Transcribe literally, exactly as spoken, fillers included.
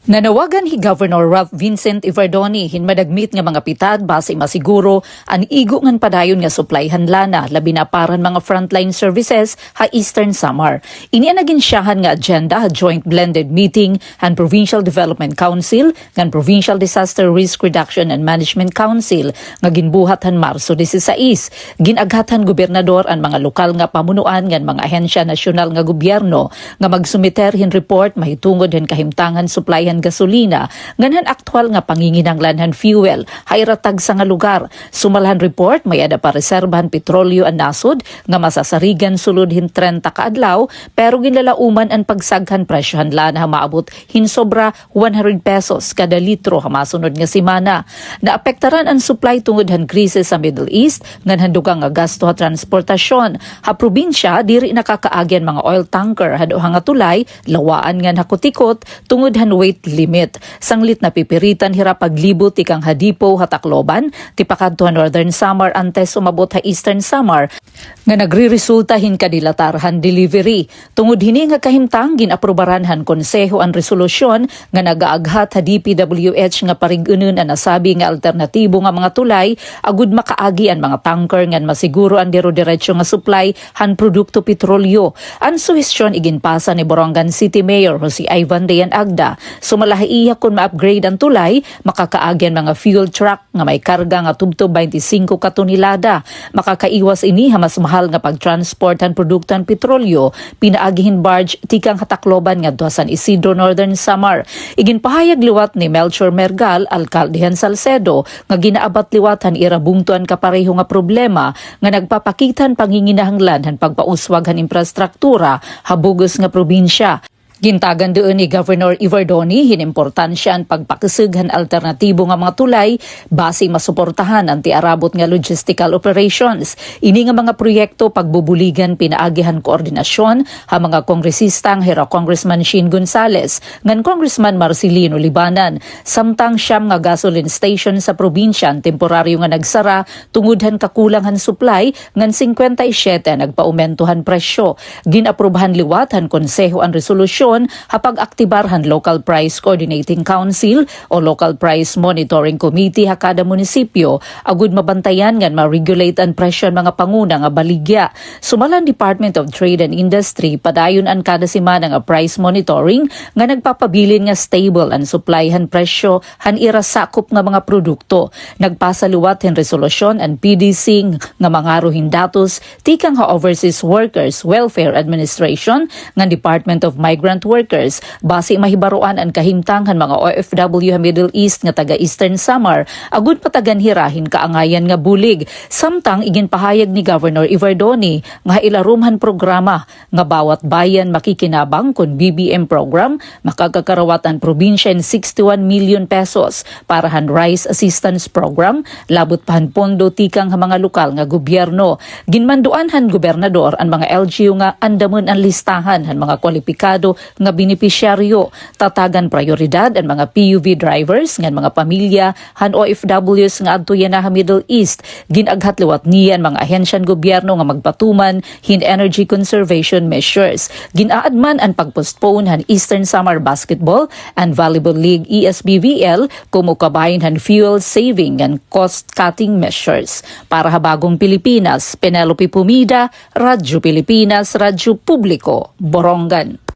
Nanawagan hi Governor Ralph Vincent Evardone hin madagmit nga mga pitad basi masiguro an igo ngan padayon nga supply han lana, labi na para han mga frontline services ha Eastern Samar. Ini an naginsyahan nga agenda ha joint blended meeting han Provincial Development Council ngan Provincial Disaster Risk Reduction and Management Council nga ginbuhat han Marso disisais. Gin-aghat han gobernador an mga lokal nga pamunuan ngan mga ahensya nasyonal nga gobyerno nga magsumiter hin report mahitungod han kahimtang han supply han gasolina ngan han aktuwal nga panginginahanglan han fuel ha ira tagsa nga lugar. Sumal han report, may-ada pa reserba han petrolyo an nasod nga masasarigan sulod hin trenta ka adlaw, pero ginlalauman an pagsag han presyo han lana ha maabot hin sobra one hundred pesos kada litro ha masunod nga semana. Naapektaran an supply tungod han krisis sa Middle East ngan han dugang nga gasto ha transportasyon. Ha probinsya, diri nakakaagi an mga oil tanker ha duha nga tulay, Lawaan ngan ha Cotacoto, tungod han weight limit. Sanglit napipiritan hira paglibot tikang ha depot ha Tacloban tipakadto ha Northern Samar antes umabot ha Eastern Samar, nga nagreresulta hin kadilatar han delivery. Tungod hini nga kahimtang, gin-aprobaran han Konseho an resolusyon nga nagaaghat ha D P W H nga parig-unon an nasabi nga alternatibo nga mga tulay agod makaagi an mga tanker ngan masiguro an diro-diretso nga supply han produkto petrolyo. An suhestyon iginpasa ni Borongan City Mayor Jose Ivan Dayan Agda. Sumala ha iya, kon ma-upgrade an tulay, makakaagi an mga fuel truck nga may karga nga tubtob baynte singko ka tonelada. Makakaiwas ini ha mas mahal nga pag-transport han produkto han petrolyo pinaagi hin barge tikang ha Tacloban ngadto ha San Isidro, Northern Samar. Iginpahayag liwat ni Melchor Mergal, alkalde han Salcedo, nga ginaabat liwat han ira bungto an kapareho nga problema nga nagpapakita han panginginahanglan han pagpauswag han imprastruktura ha bug-os nga probinsya. Gintagan duon ni Governor Evardone hin importansya an pagpakusog han alternatibo nga mga tulay basi masuportahan an tiarabot nga logistical operations. Ini nga mga proyekto pagbubuligan pinaagi han koordinasyon ha mga kongresista nga hira Congressman Sheen Gonzales ngan Congressman Marcelino Libanan. Samtang siyam nga gasoline station sa probinsya an temporaryo nga nagsara tungod han kakulang han supply ngan singkwenta y siyete an nagpaumento han presyo. Gin-aprubahan liwat han Konseho an resolusyon ha pag-aktibar han Local Price Coordinating Council o Local Price Monitoring Committee ha kada munisipyo agod mabantayan ngan ma-regulate an presyo han mga panguna nga baligya. Sumala han Department of Trade and Industry, padayon an kada semana nga price monitoring nga nagpapabilin nga stable an supply han presyo han ira sakop nga mga produkto. Nagpasa liwat hin resolusyon an P D C nga mangaro hin datos tikang ha Overseas Workers Welfare Administration ngan Department of Migrant Workers basi mahibaroan an kahimtang han mga O F W ha Middle East nga taga Eastern Samar agod matagan hira hin kaangayan nga bulig. Samtang iginpahayag ni Governor Evardone nga ha ilarom han programa nga Bawat Bayan Makikinabang kon B B M program, makakakarawat an probinsya hin sixty-one million pesos para han Rice Assistance Program, labot pa han pondo tikang ha mga lokal nga gobyerno. Ginmanduan han gobernador an mga L G U nga andamon an listahan han mga kwalipikado nga benepisyaryo. Tatagan prayoridad an mga P U V drivers ngan mga pamilya han O F Ws nga adto yana ha Middle East. Gin-aghat liwat niya an mga ahensya han gobyerno nga magpatuman hin energy conservation measures. Gin-aadman an pag-postpone han Eastern Samar Basketball and Volleyball League, E S B V L, komo kabahin han fuel saving ngan cost-cutting measures. Para ha Bagong Pilipinas, Penelope Pumida, Radyo Pilipinas, Radyo Publiko, Borongan.